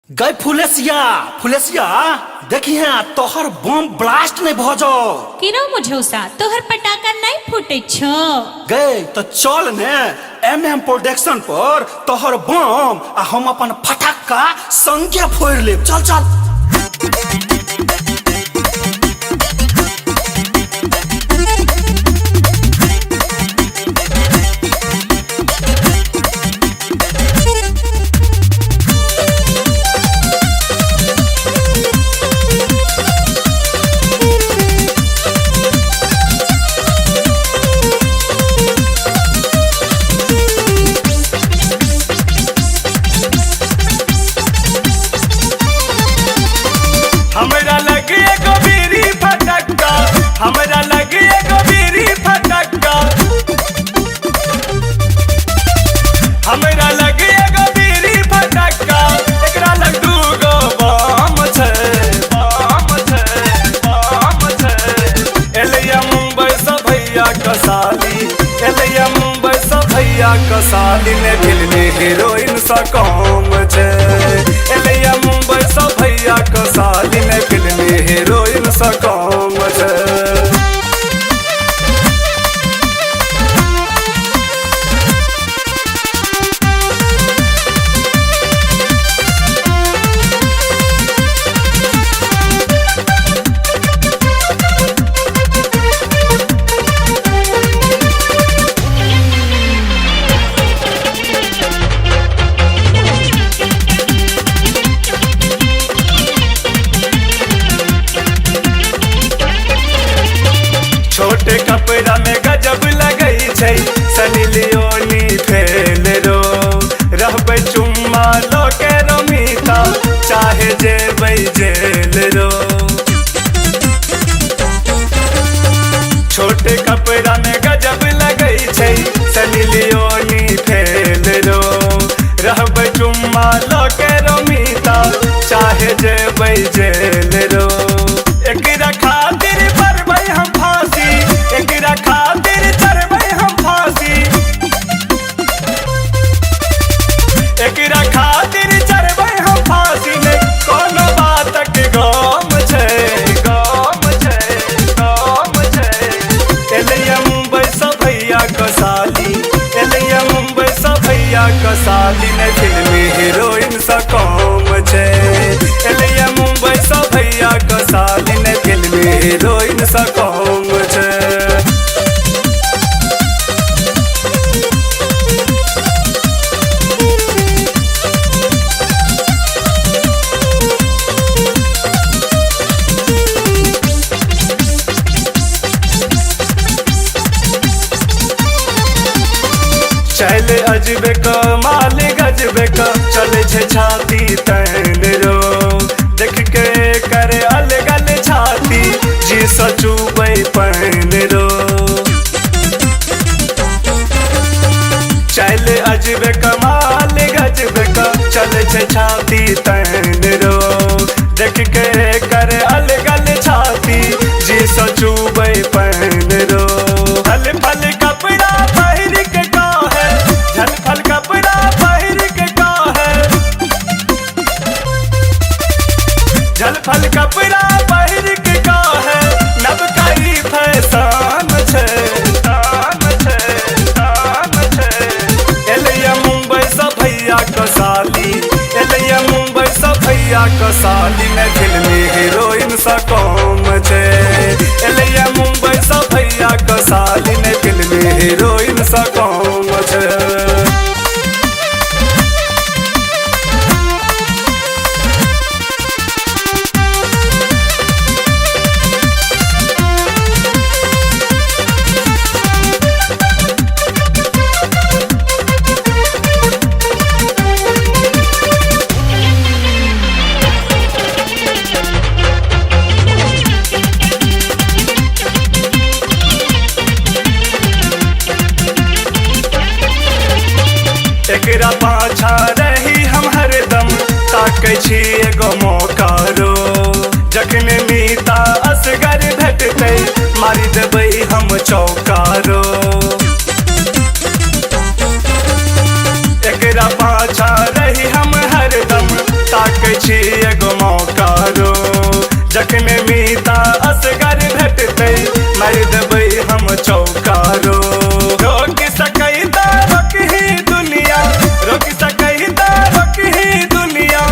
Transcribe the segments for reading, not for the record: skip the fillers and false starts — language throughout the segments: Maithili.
गई फुलेसिया फुलेसिया देखी है तोहर बम ब्लास्ट नहीं भ जाओ। किरो मुझौसा तोहर पटाखा नहीं फूटे छो। गए तो चल ने एम एम प्रोडक्शन पर तोहर बम आ हम अपन फटाका संगे फोड़ लेब। चल चल। हमरा लगे एगो बीड़ी फटक्का, हमरा लगे एगो बीड़ी फटक्का, हमरा लगे एगो बीड़ी फटक्का, एकरा लग दूगो बम छै, बम छै, बम छै। एलैया मुंबई से भैया कसाली, एलैया मुंबई से भैया कसाली ने फिल्मी हीरोइन सा कम छै। एलैया मुंबई से भैया कसाली ने फिल्मी हीरोइन सा कम छै। छोटे कपड़ा में गजब लगई छै सनी लियोनी फेल रो, रहबै चुम्मा लो के रमिता चाहे जेबै जेल रो। छोटे कपड़ा में गजब लगई छै सनी लियोनी फेल रो, रहबै चुम्मा लो के रमिता चाहे जेबै जेल रो। एकरा खातिर भरबै हम फांसी, एकरा खातिर चढ़बै हम फांसी, एकरा खातिर चढ़बै हम फांसी, नै कोनो बातक गम छै, गम छै, गम छै। एलैया मुंबई से भैया कसाली, एलैया मुंबई से भैया कसाली ने फिल्मी हीरोइन सा कम छै। एलैया मुंबई से भैया कसाली ने फिल्मी हीरोइन सा कम छै। चल अजबे कमाल गजबे क चले छे छाती तैन रो, देख के करे अलगल छाती जी सचुबै पैन रो। चल अजबे कमाल गजबे क चले छे छाती तैन रो, देख के करे अलगल छाती जी सचुबै पैन रो। फल फल कपड़ा पहिर के झल फल कपड़ा पहिर के काहे, झल फल कपड़ा पहिर के काहे, नबका ई फैशन छै, तान छै, तान छै। एलैया मुंबई से भैया कसाली, एलैया मुंबई से भैया कसाली ने फिल्मी हीरोइन सा कम छै। एलैया मुंबई से भैया कसाली ने फिल्मी हीरोइन सा कम छै। एकरा पाछा रही हम हरदम ताकै छी एगो मौका रो, जखन मीता असगर भेटतै मारि देबै हम चौकारो। एकरा पाछा रही हम हरदम ताकै जखने मीता असगर भेटतै मारि देबै हम चौकारो। रोक सकै त रोकही दुनिया, रोक सकै त रोकही दुनिया,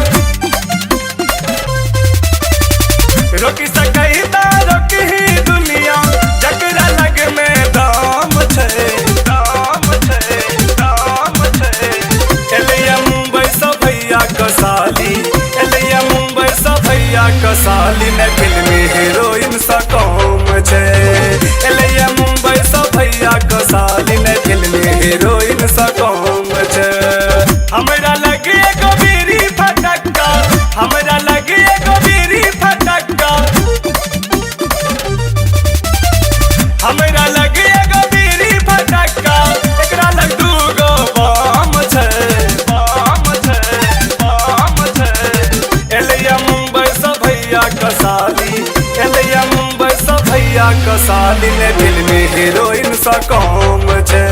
रोक सकै त रोकही दुनिया, जकरा लग में दाम छै, दाम छै, दाम छै। एलैया मुंबई सँ भैया कसाली, एलैया मुंबई सँ भैया कसाली, ने फिल्मी हीरोइन सँ कम छै। एलैया मुंबई सँ भैया कसाली, ने फिल्मी हीरोइन सँ कम छै। हमरा लग एगो बीड़ी फटक्का, हमरा लग एगो बीड़ी फटक्का, हमरा लग एगो बीड़ी फटक्का, एकरा लग दूगो बम छै, बम छै, बम छै। एलैया मुंबई सँ भैया कसाली, एलैया मुंबई सँ भैया कसाली, ने फिल्मी हीरोइन सँ कम छै।